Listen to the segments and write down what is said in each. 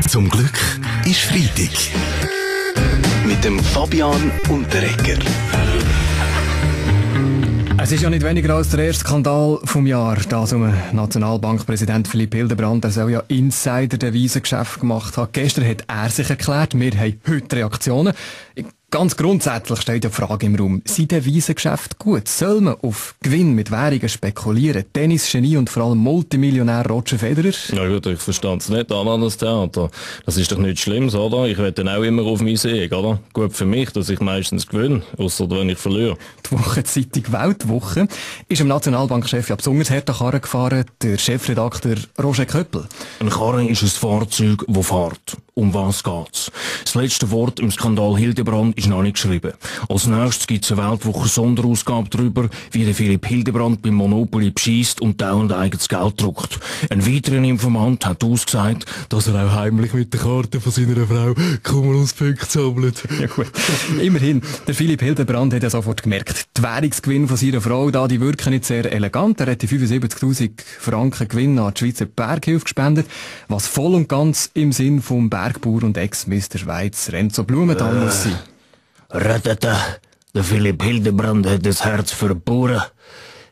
Zum Glück ist Freitag. Mit dem Fabian Unterreger. Es ist ja nicht weniger als der erste Skandal vom Jahr. Das um Nationalbankpräsident Philipp Hildebrand. Er soll ja Insider-Devisengeschäft gemacht haben. Gestern hat er sich erklärt. Wir haben heute Reaktionen. Ganz grundsätzlich steht ja die Frage im Raum, sind Devisengeschäfte gut? Soll man auf Gewinn mit Währungen spekulieren? Tennisgenie und vor allem Multimillionär Roger Federer? Ja gut, ich verstehe es nicht, das Theater. Das ist doch nichts Schlimmes, oder? Ich wette auch immer auf meinen Sieg, oder? Gut für mich, dass ich meistens gewinne, ausser wenn ich verliere. Die Wochenzeitung Weltwoche ist dem Nationalbankchef ja besonders hart an Karren gefahren, der Chefredakteur Roger Köppel. Ein Karren ist ein Fahrzeug, das fährt. Um was geht's? Das letzte Wort im Skandal Hildebrand ist noch nicht geschrieben. Als nächstes gibt's eine Weltwoche-Sonderausgabe darüber, wie der Philipp Hildebrand beim Monopoly bescheisst und dauernd eigenes Geld druckt. Ein weiterer Informant hat ausgesagt, dass er auch heimlich mit der Karte von seiner Frau Cumulus-Punkte sammelt. Ja gut. Immerhin, der Philipp Hildebrand hat ja sofort gemerkt, die Währungsgewinne von seiner Frau da, die wirken nicht sehr elegant. Er hat die 75'000 Franken Gewinn an die Schweizer Berghilfe gespendet, was voll und ganz im Sinn vom Bergbauer und Ex-Mister Schweiz Renzo Blumenthal muss sein. Ratata, der Philipp Hildebrand hat das Herz für die Bauern.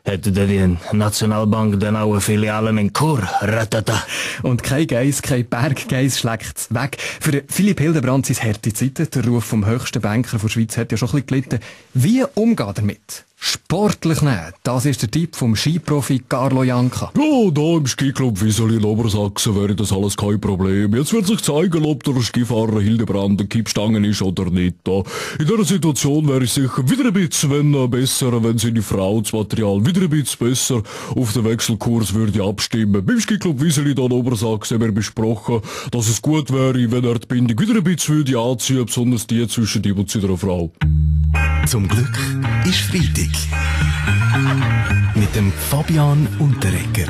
Hätte die Nationalbank dann auch eine Filiale in Chur? Ratata. Und kein Geiss, kein Berggeiss schlägt's weg. Für Philipp Hildebrand sind es harte Zeiten. Der Ruf vom höchsten Banker der Schweiz hat ja schon ein bisschen gelitten. Wie umgeht er damit? Sportlich nehmen, das ist der Tipp vom Skiprofi Carlo Janka. Ja, da im Skiclub Wiesel in Obersachsen wäre das alles kein Problem. Jetzt wird sich zeigen, ob der Skifahrer Hildebrand eine Kippstange ist oder nicht. In dieser Situation wäre ich sicher wieder ein bisschen besser, wenn seine Frau das Material wieder ein bisschen besser auf den Wechselkurs würde abstimmen. Beim Skiclub Wiesel in Obersachsen haben wir besprochen, dass es gut wäre, wenn er die Bindung wieder ein bisschen würde anziehen, besonders die zwischen ihm und seiner Frau. Zum Glück ist Freitag. Mit dem Fabian Unterreger.